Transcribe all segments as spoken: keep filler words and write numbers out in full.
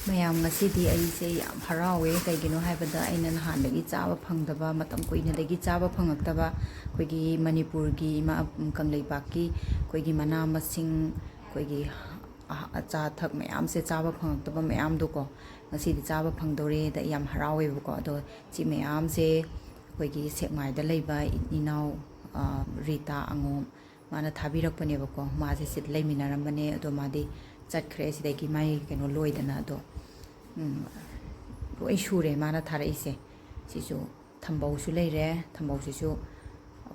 ꯃꯌꯥꯝ, ꯉꯁꯤꯗꯤ ꯑꯩꯁꯦ ꯌꯥꯝ ꯍꯔꯥꯎꯋꯦ꯫ ꯀꯩꯒꯤꯅꯣ ꯍꯥꯏꯕꯗ, ꯑꯩꯅ ꯅꯍꯥꯟꯗꯒꯤ ꯆꯥꯕ ꯐꯪꯗꯕ, ꯃꯇꯝ ꯀꯨꯏꯅꯗꯒꯤ ꯆꯥꯕ ꯐꯪꯉꯛꯇꯕ ꯑꯩꯈꯣꯏꯒꯤ ꯃꯅꯤꯄꯨꯔꯒꯤ ꯏꯃꯥ, ꯀꯪꯂꯩꯄꯥꯛꯀꯤ ꯑꯩꯈꯣꯏꯒꯤ ꯃꯅꯥ ꯃꯁꯤꯡ, ꯑꯩꯈꯣꯏꯒꯤ ꯑꯆꯥ ꯑꯊꯛ ꯃꯌꯥꯝꯁꯦ ꯆꯥꯕ ꯐꯪꯉꯛꯇꯕ ꯃꯌꯥꯝꯗꯣꯀꯣ, ꯉꯁꯤꯗꯤ ꯆꯥꯕ ꯐꯪꯗꯧꯔꯦꯗ ꯌꯥꯝ ꯍꯔꯥꯎꯋꯦꯕꯀꯣ꯫ ꯑꯗꯣ ꯁꯤ ꯃꯌꯥꯝꯁꯦ ꯑꯩꯈꯣꯏꯒꯤ ꯁꯦꯛꯃꯥꯏꯗ ꯂꯩꯕ ꯏꯅꯥꯎ, ꯑ, ꯔꯤꯇꯥ ꯑꯉꯣꯝ, ꯃꯥꯅ ꯊꯥꯕꯤꯔꯛꯄꯅꯦꯕꯀꯣ꯫ ꯃꯥꯁꯦ ꯁꯤꯗ ꯂꯩꯃꯤꯟꯅꯔꯝꯕꯅꯦ, ꯑꯗꯣ ꯃꯥꯗꯤ ꯆꯠꯈ꯭ꯔꯦ ꯁꯤꯗꯒꯤ, ꯃꯥꯒꯤ ꯀꯩꯅꯣ ꯂꯣꯏꯗꯅ꯫ ꯑꯗꯣ, ꯎꯝ, ꯂꯣꯏ ꯁꯨꯔꯦ ꯃꯥꯅ ꯊꯥꯔꯛꯏꯁꯦ꯫ ꯁꯤꯁꯨ ꯊꯝꯕꯧꯁꯨ ꯂꯩꯔꯦ꯫ ꯊꯝꯕꯧꯁꯤꯁꯨ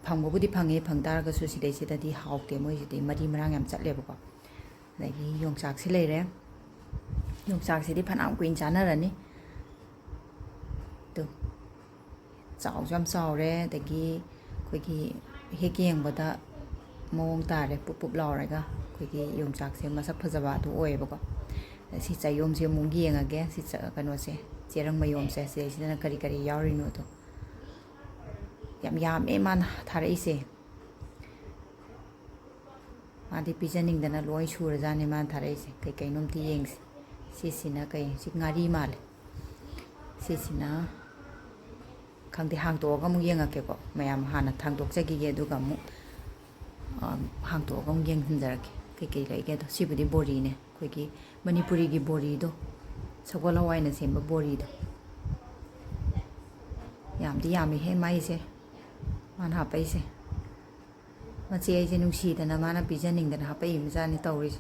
ꯐꯪꯕꯕꯨꯗꯤ ꯐꯪꯉꯦ, ꯐꯪ ꯇꯥꯔꯒꯁꯨ ꯁꯤꯗꯩꯁꯤꯗꯗꯤ ꯍꯥꯎꯇꯦ, ꯃꯣꯏꯁꯤꯗꯤ ꯃꯔꯤ ꯃꯔꯥꯡ ꯌꯥꯝ ꯆꯠꯂꯦꯕꯀꯣ꯫ ꯑꯗꯒꯤ ꯌꯣꯡꯆꯥꯛꯁꯤ ꯂꯩꯔꯦ꯫ ꯌꯣꯡꯆꯥꯛꯁꯤꯗꯤ ꯐꯅꯌꯥꯝ ꯀꯨꯏꯅ ꯆꯥꯅꯔꯅꯤ꯫ ꯑꯗꯨ ꯆꯥꯎꯁꯨ ꯌꯥꯝ ꯆꯥꯎꯔꯦ, ꯑꯗꯒꯤ ꯑꯩꯈꯣꯏꯒꯤ ꯍꯦꯛ ꯌꯦꯡꯕꯗ ꯃꯑꯣꯡ ꯇꯥꯔꯦ, ꯄꯨꯞ ꯄꯨꯞ ꯂꯥꯎꯔꯒ꯫ ꯑꯩꯈꯣꯏꯒꯤ ꯌꯣꯡꯆꯥꯛꯁꯦ ꯃꯁꯛ ꯐꯖꯕ ꯑꯗꯨ ꯑꯣꯏꯌꯦꯕꯀꯣ꯫ ꯁꯤ ꯆꯌꯣꯝꯁꯦ ꯑꯃꯨꯛ ꯌꯦꯡꯉꯒꯦ, ꯁꯤ ꯆ-, ꯀꯩꯅꯣꯁꯦ, ꯆꯦꯔꯪ ꯃꯌꯣꯝꯁꯦ, ꯁꯤꯗꯩꯁꯤꯗꯅ ꯀꯔꯤ ꯀꯔꯤ ꯌꯥꯎꯔꯤꯅꯣꯗꯣ꯫ ꯌꯥꯝ ꯌꯥꯝꯃꯦ ꯃꯥꯅ ꯊꯥꯔꯛꯏꯁꯦ꯫ ꯃꯥꯗꯤ ꯄꯤꯖꯅꯤꯡꯗꯅ ꯂꯣꯏ ꯁꯨꯔꯖꯥꯠꯅꯤ ꯃꯥꯅ ꯊꯥꯔꯛꯏꯁꯦ꯫ ꯀꯩꯀꯩꯅꯣ ꯑꯝꯇ ꯌꯦꯡꯁꯤ꯫ ꯁꯤꯁꯤꯅ ꯀꯩ? ꯁꯤ ꯉꯥꯔꯤ ꯃꯥꯜꯂꯦ꯫ ꯁꯤꯁꯤꯅ ꯈꯪꯗꯦ, ꯍꯥꯡꯇꯣꯛꯑꯒ ꯑꯃꯨꯛ ꯌꯦꯡꯉꯛꯀꯦꯀꯣ꯫ ꯃꯌꯥꯝ ꯍꯥꯟꯅ ꯊꯥꯡꯗꯣꯛꯆꯈꯤꯒꯦ, ꯑꯗꯨꯒ ꯑꯃꯨꯛ, ꯑ, ꯍꯥꯡꯇꯣꯛꯑꯒ ꯑꯃꯨꯛ ꯌꯦꯡꯍꯟꯖꯔꯛꯀꯦ ꯀꯩꯀꯩ ꯂꯩꯒꯦꯗꯣ꯫ ꯁꯤꯕꯨꯗꯤ ꯕꯣꯔꯤꯅꯦ, ꯑꯩꯈꯣꯏꯒꯤ ꯃꯅꯤꯄꯨꯔꯤꯒꯤ ꯕꯣꯔꯤꯗꯣ, ꯁꯒꯣꯜ ꯍꯋꯥꯏꯅ ꯁꯦꯝꯕ ꯕꯣꯔꯤꯗꯣ꯫ ꯌꯥꯝꯗꯤ ꯌꯥꯝꯃꯤꯍꯦ ꯃꯥꯏꯁꯦ, ꯃꯥꯅ ꯍꯥꯞꯄꯛꯏꯁꯦ꯫ ꯃꯆꯦ ꯑꯩꯁꯦ ꯅꯨꯡꯁꯤꯗꯅ ꯃꯥꯅ ꯄꯤꯖꯅꯤꯡꯗꯅ ꯍꯥꯞꯄꯛꯏꯕꯖꯥꯠꯅꯤ ꯇꯧꯔꯤꯁꯦ꯫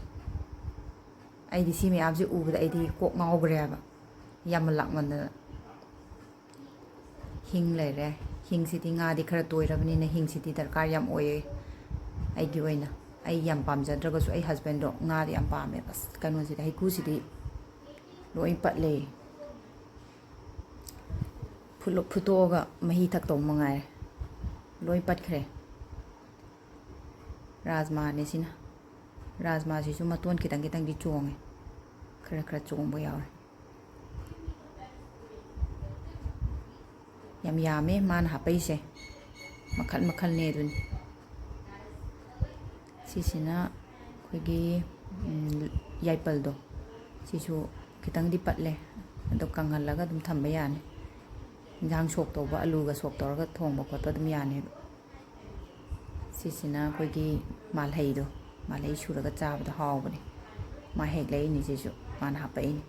ꯑꯩꯗꯤ ꯁꯤ ꯃꯌꯥꯝꯁꯦ ꯎꯕꯗ ꯑꯩꯗꯤ ꯀꯣꯛ ꯉꯥꯎꯈ꯭ꯔꯦ ꯍꯥꯏꯕ, ꯌꯥꯝꯃꯜꯂꯛꯃꯟꯗꯅ꯫ ꯍꯤꯡ ꯂꯩꯔꯦ꯫ ꯍꯤꯡꯁꯤꯗꯤ, ꯉꯥꯗꯤ ꯈꯔ ꯇꯣꯏꯔꯕꯅꯤꯅ ꯍꯤꯡꯁꯤꯗꯤ ꯗꯔꯀꯥꯔ ꯌꯥꯝ ꯑꯣꯏꯌꯦ ꯑꯩꯒꯤ ꯑꯣꯏꯅ꯫ ꯑꯩ ꯌꯥꯝ ꯄꯥꯝꯖꯗ꯭ꯔꯒꯁꯨ ꯑꯩ ꯍꯁꯕꯦꯟꯗꯣ ꯉꯥꯗꯤ ꯌꯥꯝ ꯄꯥꯝꯃꯦ꯫ ꯑꯁ, ꯀꯩꯅꯣꯁꯤꯗꯤ, ꯍꯩꯀ꯭ꯔꯨꯁꯤꯗꯤ ꯂꯣꯏ ꯄꯠꯂꯦ꯫ ꯐꯨꯠꯂꯣ-, ꯐꯨꯠꯇꯣꯛꯑꯒ ꯃꯍꯤ ꯊꯛꯇꯧ ꯃꯉꯥꯏꯔꯦ꯫ ꯂꯣꯏ ꯄꯠꯈ꯭ꯔꯦ꯫ ꯔꯥꯖꯃꯥꯅꯦ ꯁꯤꯅ꯫ ꯔꯥꯖꯃꯥꯁꯤꯁꯨ ꯃꯇꯣꯟ ꯈꯤꯇꯪ ꯈꯤꯇꯪꯗꯤ ꯆꯣꯡꯉꯦ꯫ ꯈꯔ ꯈꯔ ꯆꯣꯡꯕ ꯌꯥꯎꯔꯦ꯫ ꯌꯥꯝ ꯌꯥꯝꯃꯦ ꯃꯥꯅ ꯍꯥꯞꯄꯛꯏꯁꯦ꯫ ꯃꯈꯜ ꯃꯈꯜꯅꯦ ꯑꯗꯨꯅꯤ꯫ ꯁꯤꯁꯤꯅ ꯑꯩꯈꯣꯏꯒꯤ, ꯎꯝ, ꯌꯥꯏꯄꯜꯗꯣ꯫ ꯁꯤꯁꯨ ꯈꯤꯇꯪꯗꯤ ꯄꯠꯂꯦ, ꯑꯗꯣ ꯀꯪꯍꯜꯂꯒ ꯑꯗꯨꯝ ꯊꯝꯕ ꯌꯥꯅꯤ꯫ ꯏꯟꯖꯥꯡ ꯁꯣꯛ ꯇꯧꯕ, ꯑꯂꯨꯒ ꯁꯣꯛ ꯇꯧꯔꯒ ꯊꯣꯡꯕ ꯈꯣꯠꯄ ꯑꯗꯨꯝ ꯌꯥꯅꯦꯕ꯫ ꯁꯤꯁꯤꯅ ꯑꯩꯈꯣꯏꯒꯤ ꯃꯥꯜꯍꯩꯗꯣ, ꯃꯥꯜꯍꯩ ꯁꯨꯔꯒ ꯆꯥꯕꯗꯣ ꯍꯥꯎꯕꯅꯦ꯫ ꯃꯥ ꯍꯦꯛꯂꯛꯏꯅꯤ ꯁꯤꯁꯨ, ꯃꯥꯅ ꯍꯥꯄꯛꯏꯅꯤ꯫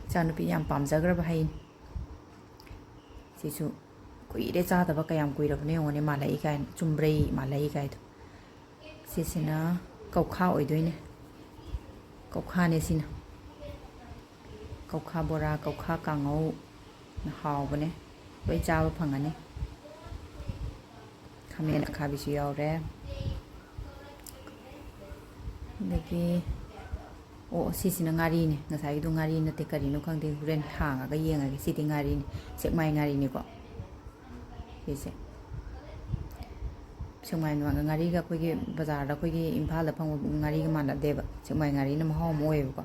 ꯏꯆꯥꯅꯨꯄꯤ ꯌꯥꯝ ꯄꯥꯝꯖꯈ꯭ꯔꯕ ꯍꯩꯅꯤ꯫ ꯁꯤꯁꯨ ꯀꯨꯏꯔꯦ ꯆꯥꯗꯕ, ꯀꯌꯥꯝ ꯀꯨꯏꯔꯕꯅꯣ ꯌꯦꯡꯉꯣꯅꯦ, ꯃꯥꯜꯍꯩ ꯀꯥꯏꯅ, ꯆꯨꯝꯕ꯭ꯔꯩ ꯃꯥꯜꯍꯩ ꯀꯥꯏꯗꯣ꯫ ꯁꯤꯁꯤꯅ ꯀꯧꯈꯥ ꯑꯣꯏꯗꯣꯏꯅꯦ꯫ ꯀꯧꯈꯥꯅꯦ ꯁꯤꯅ꯫ ꯀꯧꯈꯥ ꯕꯣꯔꯥ, ꯀꯧꯈꯥ ꯀꯥꯡꯉꯧ ꯍꯥꯎꯕꯅꯦ꯫ ꯂꯣꯏ ꯆꯥꯕ ꯐꯪꯒꯅꯤ꯫ ꯈꯥꯃꯦꯟ ꯑꯈꯥꯕꯤꯁꯨ ꯌꯥꯎꯔꯦ꯫ ꯑꯗꯒꯤ, ꯑꯣ, ꯁꯤꯁꯤꯅ ꯉꯥꯔꯤꯅꯦ꯫ ꯉꯁꯥꯏꯒꯤꯗꯣ ꯉꯥꯔꯤ ꯅꯠꯇꯦ, ꯀꯔꯤꯅꯣ ꯈꯪꯗꯦ꯫ ꯍꯣꯔꯦꯟ ꯍꯥꯡꯉꯒ ꯌꯦꯡꯉꯒꯦ꯫ ꯁꯤꯗꯤ ꯉꯥꯔꯤꯅꯤ, ꯁꯦꯛꯃꯥꯏ ꯉꯥꯔꯤꯅꯤꯀꯣ꯫ ꯁꯤꯁꯦ ꯁꯦꯛꯃꯥꯏ ꯉꯥꯔꯤꯒ ꯑꯩꯈꯣꯏꯒꯤ ꯕꯖꯥꯔꯗ, ꯑꯩꯈꯣꯏꯒꯤ ꯏꯝꯐꯥꯜꯗ ꯐꯪꯕ ꯉꯥꯔꯤꯒ ꯃꯥꯟꯅꯗꯦꯕ꯫ ꯁꯦꯛꯃꯥꯏ ꯉꯥꯔꯤꯅ ꯃꯍꯥꯎ ꯑꯃ ꯑꯣꯏꯌꯦꯕꯀꯣ꯫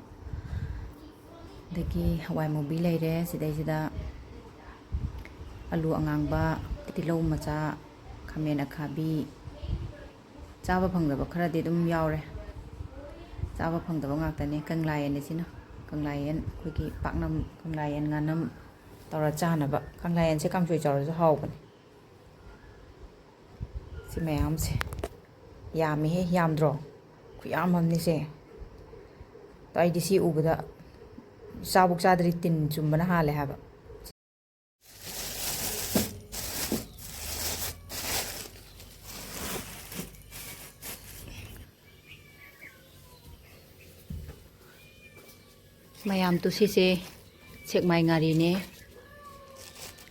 ꯑꯗꯒꯤ ꯍꯋꯥꯏ ꯃꯨꯕꯤ ꯂꯩꯔꯦ꯫ ꯁꯤꯗꯩꯁꯤꯗ ꯑꯂꯨ ꯑꯉꯥꯡꯕ, ꯇꯤꯜꯍꯧ ꯃꯆꯥ, ꯈꯥꯃꯦꯟ ꯑꯈꯥꯕꯤ, ꯆꯥꯕ ꯐꯪꯗꯕ ꯈꯔꯗꯤ ꯑꯗꯨꯝ ꯌꯥꯎꯔꯦ꯫ ꯆꯥꯕ ꯐꯪꯗꯕ ꯉꯥꯛꯇꯅꯦ꯫ ꯀꯪꯂꯥ ꯌꯦꯟꯅꯦ ꯁꯤꯅ꯫ ꯀꯪꯂꯥ ꯌꯦꯟ, ꯑꯩꯈꯣꯏꯒꯤ ꯄꯥꯛꯅꯝ, ꯀꯪꯂꯥ ꯌꯦꯟ ꯉꯥꯅꯝ ꯇꯧꯔ ꯆꯥꯅꯕ꯫ ꯀꯪꯂꯥ ꯌꯦꯟꯁꯦ ꯀꯥꯡꯁꯣꯏ ꯆꯥꯔꯁꯨ ꯍꯥꯎꯕꯅꯦ꯫ ꯁꯤ ꯃꯌꯥꯝꯁꯦ ꯌꯥꯝꯃꯤꯍꯦ, ꯌꯥꯝꯗ꯭ꯔꯣ? ꯈꯨꯌꯥꯝ ꯑꯃꯅꯤꯁꯦ꯫ ꯑꯗꯣ ꯑꯩꯗꯤ ꯁꯤ ꯎꯕꯗ ꯆꯥꯕꯨꯛ ꯆꯥꯗ꯭ꯔꯤ, ꯇꯤꯟ ꯆꯨꯝꯕꯅ ꯍꯥꯜꯂꯦ ꯍꯥꯏꯕ꯫ ꯃꯌꯥꯝ ꯇꯨ, ꯁꯤꯁꯦ ꯁꯦꯛꯃꯥꯏ ꯉꯥꯔꯤꯅꯦ꯫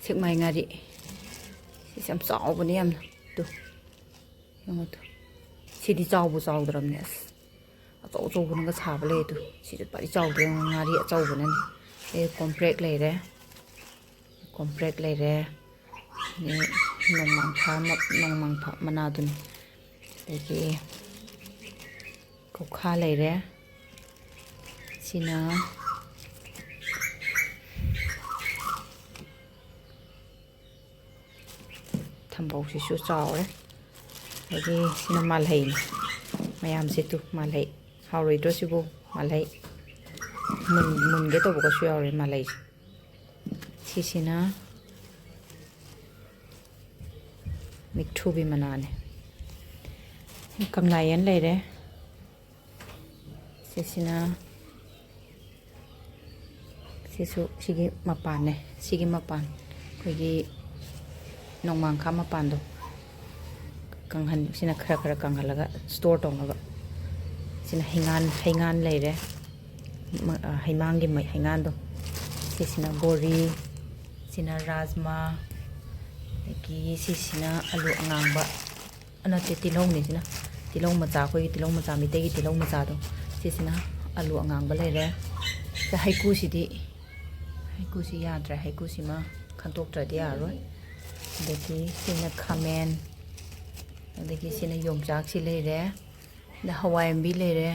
ꯁꯦꯛꯃꯥꯏ ꯉꯥꯔꯤ꯫ ꯁꯤꯁꯦ ꯌꯥꯝ ꯆꯥꯎꯕꯅꯦ ꯌꯥꯝꯅ꯫ ꯇꯨ, ꯌꯦꯡꯉꯣ ꯇꯨ꯫ ꯁꯤꯗꯤ ꯆꯥꯎꯕꯨ ꯆꯥꯎꯗ꯭ꯔꯕꯅꯦ꯫ ꯑꯁ, ꯑꯆꯧ ꯑꯆꯧꯕꯅꯒ ꯁꯥꯕ ꯂꯩ꯫ ꯇꯨ, ꯁꯤꯁꯨ ꯐꯗꯤ ꯆꯥꯎꯗ꯭ꯔꯦ, ꯉꯥꯔꯤ ꯑꯆꯧꯕꯅꯅꯦ꯫ ꯑꯗꯩ ꯀꯣꯝꯄ꯭ꯔꯦꯛ ꯂꯩꯔꯦ꯫ ꯀꯣꯝꯄ꯭ꯔꯦꯛ ꯂꯩꯔꯦ꯫ ꯑꯗꯩ ꯅꯣꯡꯃꯥꯡꯈꯥ ꯃ-, ꯅꯣꯡꯃꯥꯡꯈꯥ ꯃꯅꯥꯗꯨꯅꯤ꯫ ꯑꯗꯒꯤ ꯀꯧꯈꯥ ꯂꯩꯔꯦ꯫ ꯁꯤꯅ ꯊꯝꯕꯧꯁꯤꯁꯨ ꯆꯥꯎꯔꯦ꯫ ꯑꯗꯒꯤ ꯁꯤꯅ ꯃꯥꯜꯍꯩꯅꯤ꯫ ꯃꯌꯥꯝꯁꯦ ꯇꯨ, ꯃꯥꯜꯍꯩ꯫ ꯍꯥꯎꯔꯣꯏꯗ꯭ꯔꯣ ꯁꯤꯕꯨ? ꯃꯥꯜꯍꯩ꯫ ꯃꯨꯟ-, ꯃꯨꯟꯒꯦ ꯇꯧꯕꯒꯁꯨ ꯌꯥꯎꯔꯦ ꯃꯥꯜꯍꯩꯁꯦ꯫ ꯁꯤꯁꯤꯅ ꯃꯤꯛꯊ꯭ꯔꯨꯕꯤ ꯃꯅꯥꯅꯦ꯫ ꯀꯪꯂꯥꯌꯦꯟ ꯂꯩꯔꯦ꯫ ꯁꯤꯁꯤꯅ, ꯁꯤꯁꯨ ꯁꯤꯒꯤ ꯃꯄꯥꯟꯅꯦ꯫ ꯁꯤꯒꯤ ꯃꯄꯥꯟ, ꯑꯩꯈꯣꯏꯒꯤ ꯅꯣꯡꯃꯥꯡꯈꯥ ꯃꯄꯥꯟꯗꯣ ꯀꯪꯍꯟ-, ꯁꯤꯅ ꯈꯔ ꯈꯔ ꯀꯪꯍꯜꯂꯒ store ꯇꯧꯅꯕ꯫ ꯁꯤꯅ ꯍꯩꯉꯥꯟ, ꯍꯩꯉꯥꯟ ꯂꯩꯔꯦ꯫ ꯃ-, ꯑ, ꯍꯩꯃꯥꯡꯒꯤ ꯃꯩ-, ꯍꯩꯉꯥꯟꯗꯣ꯫ ꯁꯤꯁꯤꯅ ꯕꯣꯔꯤ, ꯁꯤꯅ ꯔꯥꯖꯃꯥ, ꯑꯗꯒꯤ ꯁꯤꯁꯤꯅ ꯑꯂꯨ ꯑꯉꯥꯡꯕ꯫ ꯑ, ꯅꯠꯇꯦ, ꯇꯤꯜꯍꯧꯅꯦ ꯁꯤꯅ꯫ ꯇꯤꯜꯍꯧ ꯃꯆꯥ, ꯑꯩꯈꯣꯏꯒꯤ ꯇꯤꯜꯍꯧ ꯃꯆꯥ, ꯃꯩꯇꯩꯒꯤ ꯇꯤꯜꯍꯧ ꯃꯆꯥꯗꯣ꯫ ꯁꯤꯁꯤꯅ ꯑꯂꯨ ꯑꯉꯥꯡꯕ ꯂꯩꯔꯦ꯫ ꯁꯤ ꯍꯩꯀꯨꯁꯤꯗꯤ, ꯍꯩꯀꯨꯁꯤ ꯌꯥꯗ꯭ꯔꯦ, ꯍꯩꯀꯨꯁꯤꯃ ꯈꯟꯇꯣꯛꯇ꯭ꯔꯗꯤ ꯌꯥꯔꯔꯣꯏ꯫ ꯑꯗꯒꯤ ꯁꯤꯅ ꯈꯥꯃꯦꯟ, ꯑꯗꯒꯤ ꯁꯤꯅ ꯌꯣꯡꯆꯥꯛꯁꯤ ꯂꯩꯔꯦ, ꯑꯗ ꯍꯋꯥꯏ ꯑꯃꯨꯕꯤ ꯂꯩꯔꯦ꯫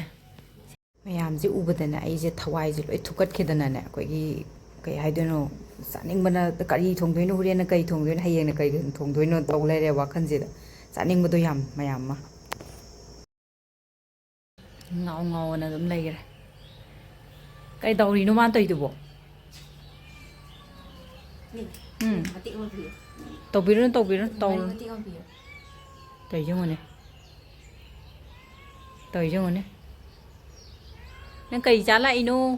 ꯃꯌꯥꯝꯁꯦ ꯎꯕꯗꯅꯦ ꯑꯩꯁꯦ ꯊꯋꯥꯏꯁꯦ ꯂꯣꯏ ꯊꯨꯛꯀꯠꯈꯤꯗꯅꯅꯦ, ꯑꯩꯈꯣꯏꯒꯤ ꯀꯩ ꯍꯥꯏꯗꯣꯏꯅꯣ, ꯆꯥꯅꯤꯡꯕꯅ ꯀꯔꯤ ꯊꯣꯡꯗꯣꯏꯅꯣ, ꯍꯣꯔꯦꯟꯅ ꯀꯔꯤ ꯊꯣꯡꯗꯣꯏꯅꯣ, ꯍꯌꯦꯡꯅ ꯀꯔꯤ ꯊꯣꯡꯗꯣꯏꯅꯣ ꯇꯧ ꯂꯩꯔꯦ ꯋꯥꯈꯜꯁꯤꯗ꯫ ꯆꯥꯅꯤꯡꯕꯗꯣ ꯌꯥꯝ, ꯃꯌꯥꯝ ꯑꯃ꯫ ꯉꯥꯎ ꯉꯥꯎꯅ ꯑꯗꯨꯝ ꯂꯩꯈ꯭ꯔꯦ꯫ ꯀꯩ ꯇꯧꯔꯤꯅꯣ ꯃꯥꯅ ꯇꯧꯔꯤꯗꯨꯕꯣ? ꯎꯝ꯫ ꯃꯇꯦꯛ ꯑꯃ ꯄꯤꯌꯨ꯫ ꯇꯧꯕꯤꯔꯨꯅꯨ, ꯇꯧꯕꯤꯔꯨꯅꯨ, ꯇꯧꯔꯨꯅꯨ꯫ ꯃꯇꯦꯛ ꯑꯃ ꯄꯤꯌꯨ꯫ ꯇꯧꯔꯤꯁꯦ ꯌꯦꯡꯉꯨꯅꯦ꯫ ꯇꯧꯔꯤꯁꯦ ꯌꯦꯡꯉꯨꯅꯦ꯫ ꯅꯪ ꯀꯔꯤ ꯆꯥ ꯂꯥꯛꯏꯅꯣ?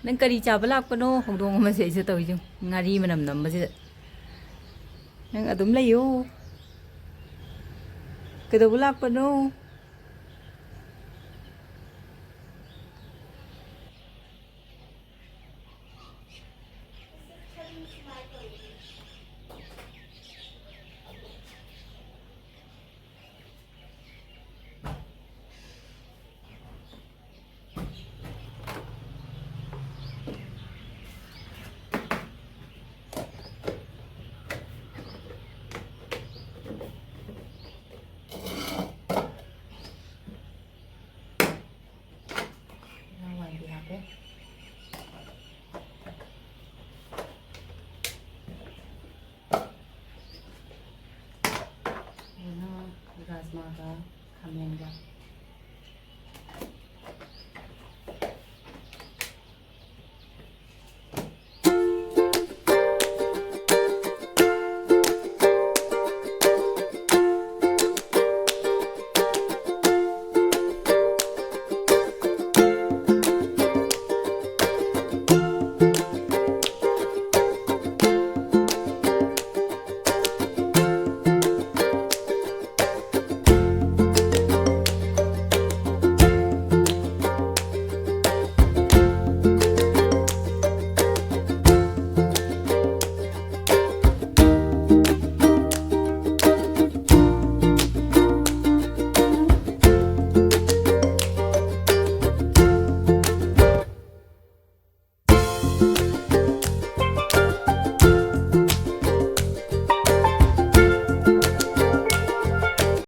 ꯅꯪ ꯀꯔꯤ ꯆꯥꯕ ꯂꯥꯛꯄꯅꯣ? ꯍꯧꯗꯣꯡ ꯑꯃꯁꯦ ꯑꯩꯁꯦ ꯇꯧꯔꯤꯁꯦ ꯌꯦꯡꯉꯨ꯫ ꯉꯥꯔꯤ ꯃꯅꯝ ꯅꯝꯕꯁꯤꯗ꯫ ꯅꯪ ꯑꯗꯨꯝ ꯂꯩꯌꯣ꯫ ꯀꯩꯗꯧꯕ ꯂꯥꯛꯄꯅꯣ? ꯍꯋꯥꯏꯗꯤ ꯍꯥꯞꯄꯦ꯫ ꯑꯗꯨꯅ ꯔꯥꯖꯃꯥꯒ ꯈꯥꯃꯦꯟꯒ